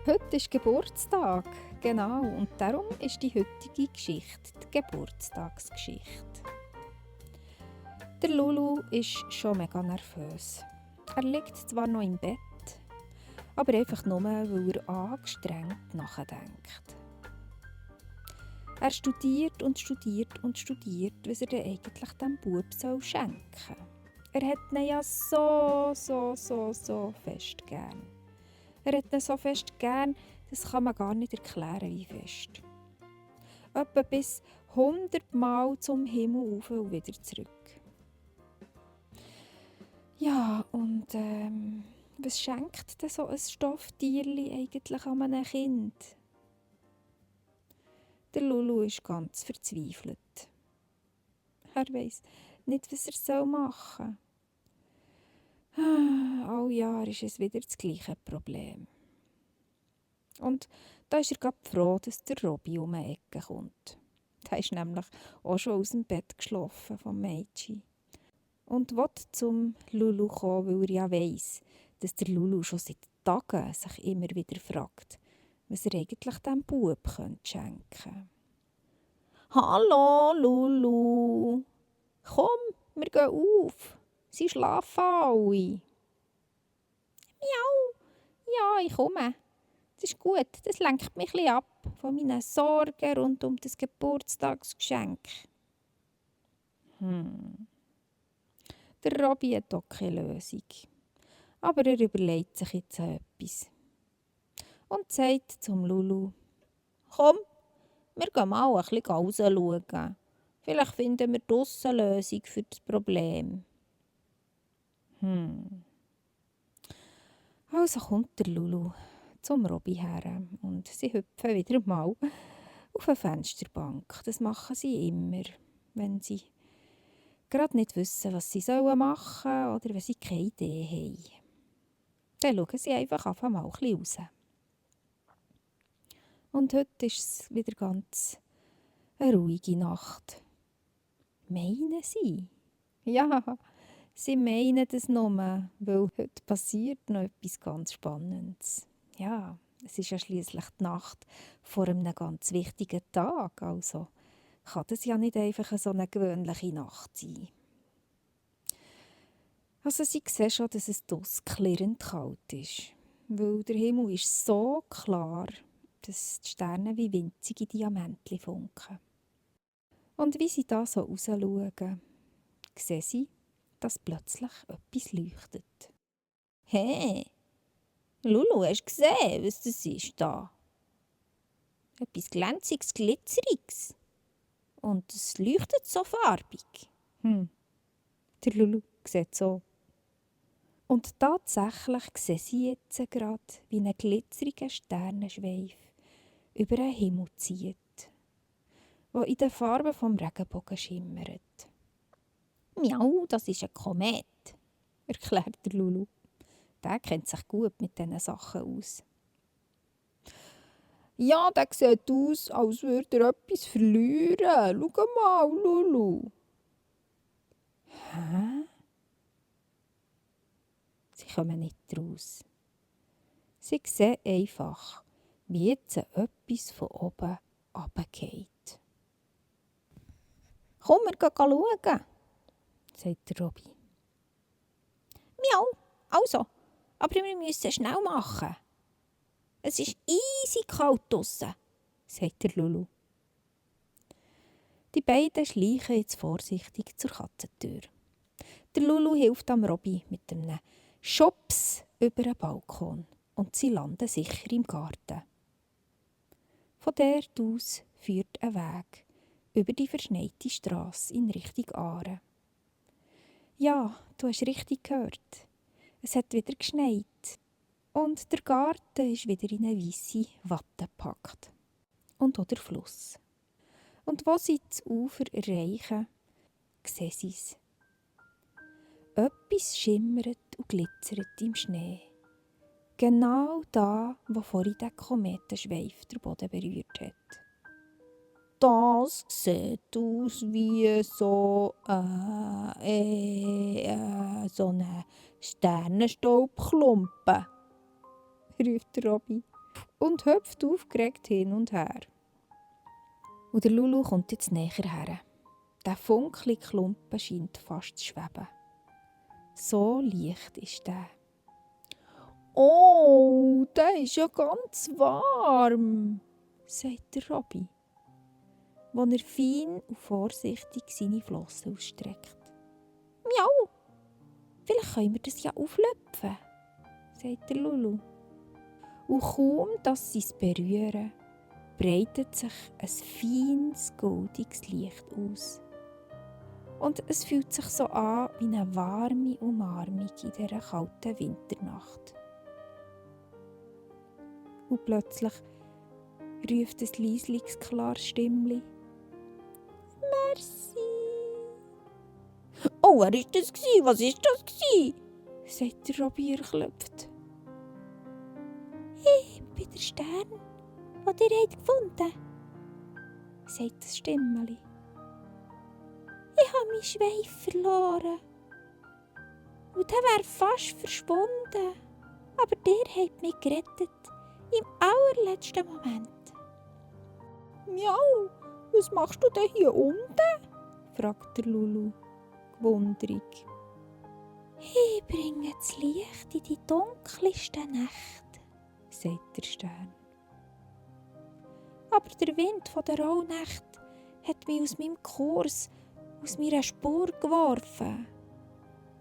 Heute ist Geburtstag, genau, und darum ist die heutige Geschichte die Geburtstagsgeschichte. Der Lulu ist schon mega nervös. Er liegt zwar noch im Bett, aber einfach nur, weil er angestrengt nachdenkt. Er studiert und studiert und studiert, was er denn eigentlich dem Bub schenken soll. Er hat ihn ja so fest gern. Er hat ihn so fest gern, das kann man gar nicht erklären, wie fest. Etwa bis 100 Mal zum Himmel rauf und wieder zurück. Ja, und was schenkt denn so ein Stofftierli eigentlich an einem Kind? Der Lulu ist ganz verzweifelt. Er weiss nicht, was er machen soll. All Jahr ist es wieder das gleiche Problem. Und da ist er gerade froh, dass der Robby um die Ecke kommt. Der ist nämlich auch schon aus dem Bett geschlafen vom Mädchen. Und will zum Lulu kommen, weil er ja weiss, dass der Lulu schon seit Tagen sich immer wieder fragt, was er eigentlich dem Bub schenken könnte. «Hallo, Lulu! Komm, wir gehen auf! Sie schlafen alle!» «Miau! Ja, ich komme! Das ist gut, das lenkt mich ein bisschen ab von meinen Sorgen rund um das Geburtstagsgeschenk.» Der Robby hat auch keine Lösung. Aber er überlegt sich jetzt etwas. Und sagt zum Lulu: «Komm, wir gehen mal ein bisschen rausschauen. Vielleicht finden wir draussen eine Lösung für das Problem.» Also kommt der Lulu zum Robby her und sie hüpfen wieder mal auf eine Fensterbank. Das machen sie immer, wenn sie gerade nicht wissen, was sie machen sollen oder wenn sie keine Idee haben. Dann schauen sie einfach mal ein bisschen raus. Und heute ist es wieder ganz eine ruhige Nacht. Meinen sie? Ja, sie meinen das nur, weil heute passiert noch etwas ganz Spannendes. Ja, es ist ja schliesslich die Nacht vor einem ganz wichtigen Tag, also kann das ja nicht einfach so eine gewöhnliche Nacht sein. Also sie sehen schon, dass es draussen klirrend kalt ist, weil der Himmel ist so klar, dass die Sterne wie winzige Diamantchen funken. Und wie sie da so rausschauen, sehen sie, dass plötzlich etwas leuchtet. «Hey, Lulu, hast du gesehen, was das ist da? Etwas Glänziges, Glitzeriges. Und es leuchtet so farbig.» Der Lulu sieht so. Und tatsächlich sehen sie jetzt gerade, wie ein glitzeriger Sternenschweif über den Himmel zieht, der in den Farben vom Regenbogen schimmert. «Miau, das ist ein Komet», erklärt der Lulu. Der kennt sich gut mit diesen Sachen aus. «Ja, der sieht aus, als würde er etwas verlieren. Schau mal, Lulu.» «Hä?» Sie kommen nicht raus. Sie sehen einfach, wie jetzt etwas von oben runterfällt. «Komm, wir gehen schauen», sagt der Robby. «Miau, also, aber wir müssen schnell machen. Es ist eisig kalt draussen», sagt der Lulu. Die beiden schleichen jetzt vorsichtig zur Katzentür. Der Lulu hilft am Robby mit einem Schubs über den Balkon und sie landen sicher im Garten. Von dort aus führt ein Weg über die verschneite Strasse in Richtung Aare. Ja, du hast richtig gehört. Es hat wieder geschneit. Und der Garten ist wieder in eine weisse Watte gepackt. Und auch der Fluss. Und wo sie das Ufer erreichen, sehen sie es. Etwas schimmert und glitzert im Schnee. Genau da, wo vorhin der Kometenschweif den Boden berührt hat. «Das sieht aus wie so ein Sternenstaubklumpen», ruft der Robby. und hüpft aufgeregt hin und her. Und der Lulu kommt jetzt näher her. Der funklige Klumpen scheint fast zu schweben. So leicht ist der. «Oh, der ist ja ganz warm», sagt der Robby, wo er fein und vorsichtig seine Flossen ausstreckt. «Miau, vielleicht können wir das ja auflöpfen», sagt der Lulu. Und kaum, dass sie es berühren, breitet sich ein feines, goldiges Licht aus. Und es fühlt sich so an wie eine warme Umarmung in dieser kalten Winternacht. Und plötzlich ruft ein leisliches, klares Stimmli: «Merci!» «Oh, wer war das? Was war das?» sagt der Robby erklüpft. «Ich bin der Stern, den ihr gefunden habt», sagt das Stimmli. «Ich habe meinen Schweif verloren. Und der wäre fast verschwunden. Aber ihr habt mich gerettet. Im allerletzten Moment.» «Miau, was machst du denn hier unten?» fragt der Lulu, gewundrig. «Ich bringe das Licht in die dunkelste Nacht», sagt der Stern. «Aber der Wind von der Rauhnacht hat mich aus meinem Kurs, aus meiner Spur geworfen.»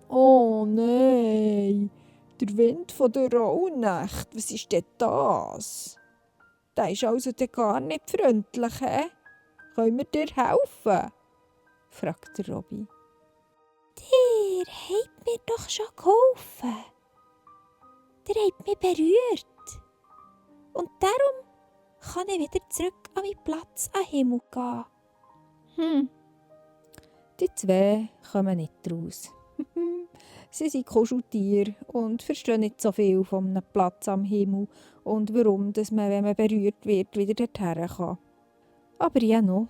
«Oh nein, der Wind von der Rauhnacht, was ist denn das? Der ist also gar nicht freundlich, hä? Können wir dir helfen?» fragt der Robby. «Ihr habt mir doch schon geholfen. Ihr habt mich berührt. Und darum kann ich wieder zurück an meinen Platz am Himmel gehen.» Die zwei kommen nicht raus. Sie sind Kuscheltiere und verstehen nicht so viel von einem Platz am Himmel und warum dass man, wenn man berührt wird, wieder dorthin kann. Aber ja noch,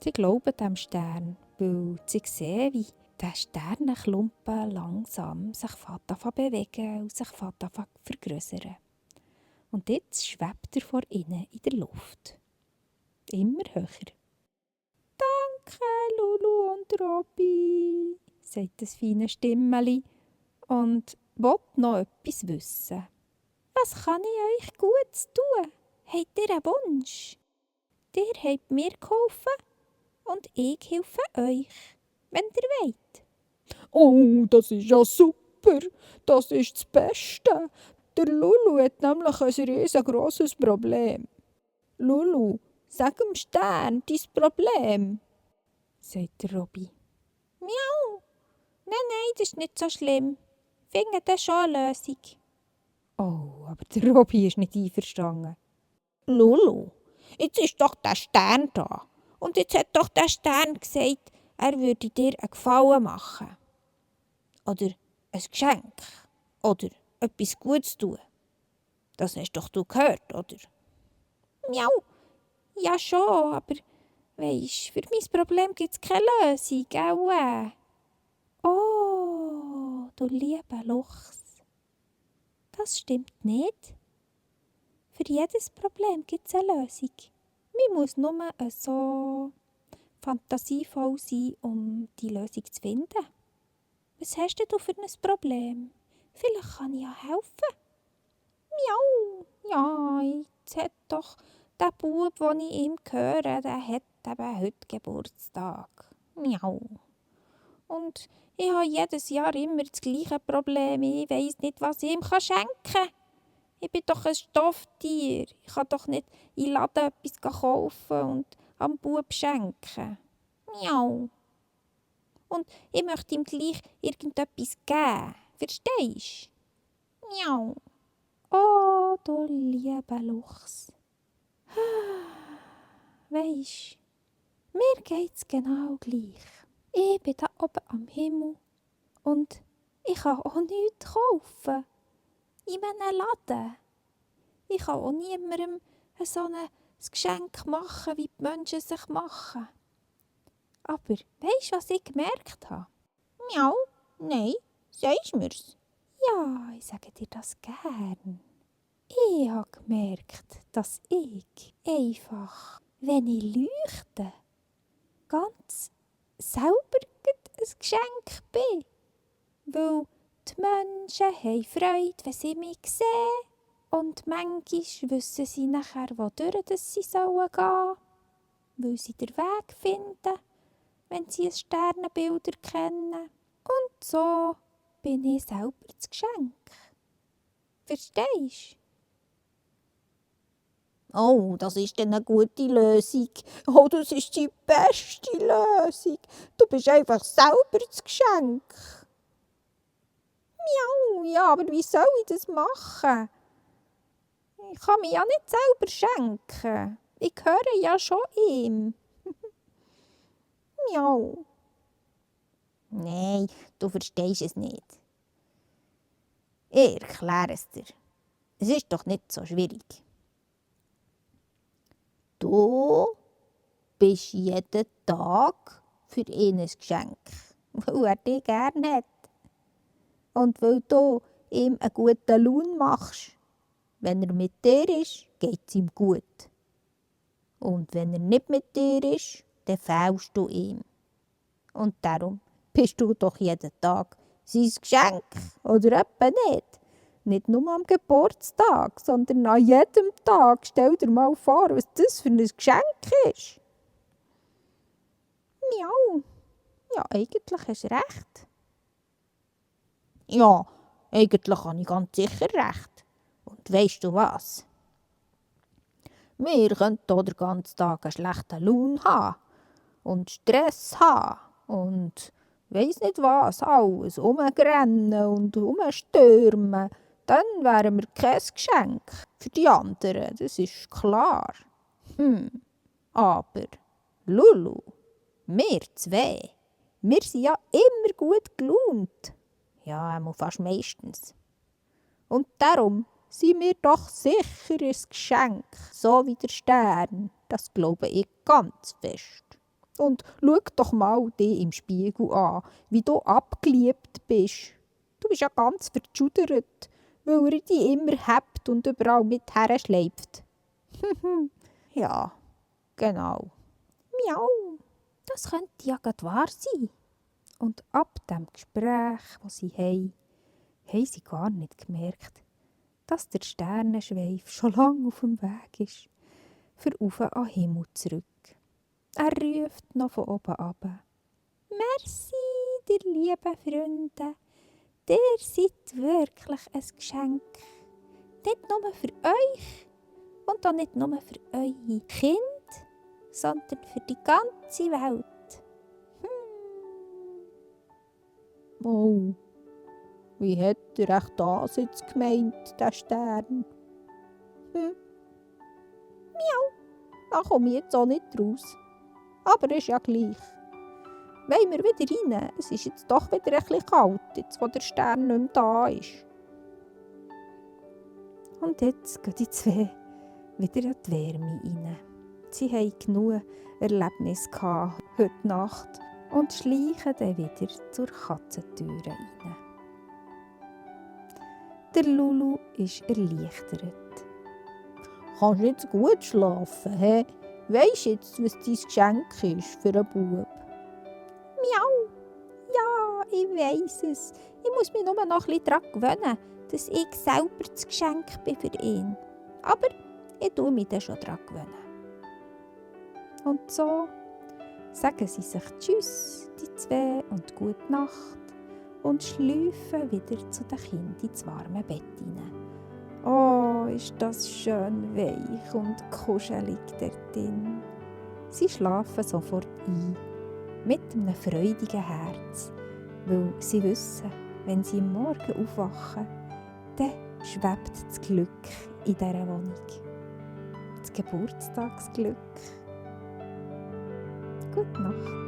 sie glauben dem Stern, weil sie sehen, wie der Sternenklumpen langsam sich bewegen und sich vergrößern. Und jetzt schwebt er vor ihnen in der Luft. Immer höher. «Danke, Lulu und Robby», sagt das feine Stimmeli und will noch etwas wissen. «Was kann ich euch Gutes tun? Habt ihr einen Wunsch? Ihr habt mir geholfen und ich helfe euch, wenn ihr wollt.» «Oh, das ist ja super! Das ist das Beste! Der Lulu hat nämlich ein riesengroßes Problem. Lulu, sag dem Stern dein Problem», sagt der Robby. «Miau! Nein, das ist nicht so schlimm. Finden dann schon eine Lösung.» Oh, aber der Robby ist nicht einverstanden. «Lulu, jetzt ist doch der Stern da. Und jetzt hat doch der Stern gesagt, er würde dir einen Gefallen machen. Oder ein Geschenk. Oder etwas Gutes tun. Das hast doch du gehört, oder?» «Miau, ja schon, aber weisst, für mein Problem gibt es keine Lösung, gell?» «Oh, du lieber Luchs, das stimmt nicht. Für jedes Problem gibt es eine Lösung. Man muss nur so fantasievoll sein, um die Lösung zu finden. Was hast denn du für ein Problem? Vielleicht kann ich ja helfen.» «Miau, ja, jetzt hat doch der Bub, den ich ihm höre, der hat eben heute Geburtstag. Miau. Und ich habe jedes Jahr immer das gleiche Problem. Ich weiss nicht, was ich ihm schenken kann. Ich bin doch ein Stofftier. Ich kann doch nicht in den Laden etwas kaufen und am Bub schenken. Miau. Und ich möchte ihm gleich irgendetwas geben. Verstehst du? Miau. Oh, du lieber Luchs. Weisst, mir geht's genau gleich. Ich bin da oben am Himmel und ich kann auch nichts kaufen. In einem Laden. Ich kann auch niemandem so ein Geschenk machen, wie die Menschen sich machen. Aber weisst du, was ich gemerkt habe? Miau, nein, sagst mir's? Ja, ich sage dir das gern. Ich habe gemerkt, dass ich einfach, wenn ich leuchte, ganz selber ein Geschenk bin. Weil die Menschen haben Freude, wenn sie mich sehen. Und manchmal wissen sie nachher, wodurch sie gehen sollen, weil sie den Weg finden, wenn sie ein Sternenbild erkennen. Und so bin ich selber das Geschenk. Verstehst du? Oh, das ist eine gute Lösung. Oh, das ist die beste Lösung. Du bist einfach selber das Geschenk. Oh ja, aber wie soll ich das machen? Ich kann mich ja nicht selber schenken. Ich gehöre ja schon ihm. Miau. Nein, du verstehst es nicht. Ich erkläre es dir. Es ist doch nicht so schwierig. Du bist jeden Tag für ihn ein Geschenk, weil er dich gerne hat. Und weil du ihm einen guten Lohn machst. Wenn er mit dir ist, geht es ihm gut. Und wenn er nicht mit dir ist, dann fehlst du ihm. Und darum bist du doch jeden Tag sein Geschenk, oder etwa nicht? Nicht nur am Geburtstag, sondern an jedem Tag. Stell dir mal vor, was das für ein Geschenk ist. Miau. Ja, eigentlich hast du recht. Ja, eigentlich habe ich ganz sicher recht. Und weisst du was? Wir könnten hier den ganzen Tag einen schlechten Lohn haben und Stress haben und weiss nicht was, alles rumrennen und rumstürmen. Dann wären wir kein Geschenk für die anderen, das ist klar. Aber Lulu, wir zwei, wir sind ja immer gut gelaunt. Ja, fast meistens. Und darum sind wir doch sicher ein Geschenk, so wie der Stern. Das glaube ich ganz fest. Und schau doch mal dich im Spiegel an, wie du abgeliebt bist. Du bist ja ganz verschudert, weil er dich immer hebt und überall mit herschleift. Ja, genau. Miau. Das könnte ja gerade wahr sein. Und ab dem Gespräch, das sie haben sie gar nicht gemerkt, dass der Sternenschweif schon lange auf dem Weg ist, für rauf an den Himmel zurück. Er ruft noch von oben ab. Merci, ihr lieben Freunde, ihr seid wirklich ein Geschenk. Nicht nur für euch und auch nicht nur für eure Kinder, sondern für die ganze Welt. Oh, wie hat er echt das jetzt gemeint, der Stern? Da komme ich jetzt auch nicht raus. Aber ist ja gleich. Wollen wir wieder rein? Es ist jetzt doch wieder ein bisschen kalt, jetzt wo der Stern nicht mehr da ist. Und jetzt gehen die zwei wieder in die Wärme rein. Sie hatten genug Erlebnisse heute Nacht und schleichen dann wieder zur Katzentüre rein. Der Lulu ist erleichtert. Kannst du jetzt gut schlafen, hä? Weisst jetzt, was dein Geschenk ist für einen Bub? Miau! Ja, ich weiss es. Ich muss mich nur noch ein bisschen daran gewöhnen, dass ich selber das Geschenk bin für ihn. Aber ich tue mich dann schon daran gewöhnen. Und so sagen sie sich Tschüss, die zwei, und Gute Nacht und schlafen wieder zu den Kindern ins warme Bett hinein. Oh, ist das schön weich und kuschelig dort drin. Sie schlafen sofort ein, mit einem freudigen Herz, weil sie wissen, wenn sie am Morgen aufwachen, dann schwebt das Glück in dieser Wohnung. Das Geburtstagsglück. Gute Nacht.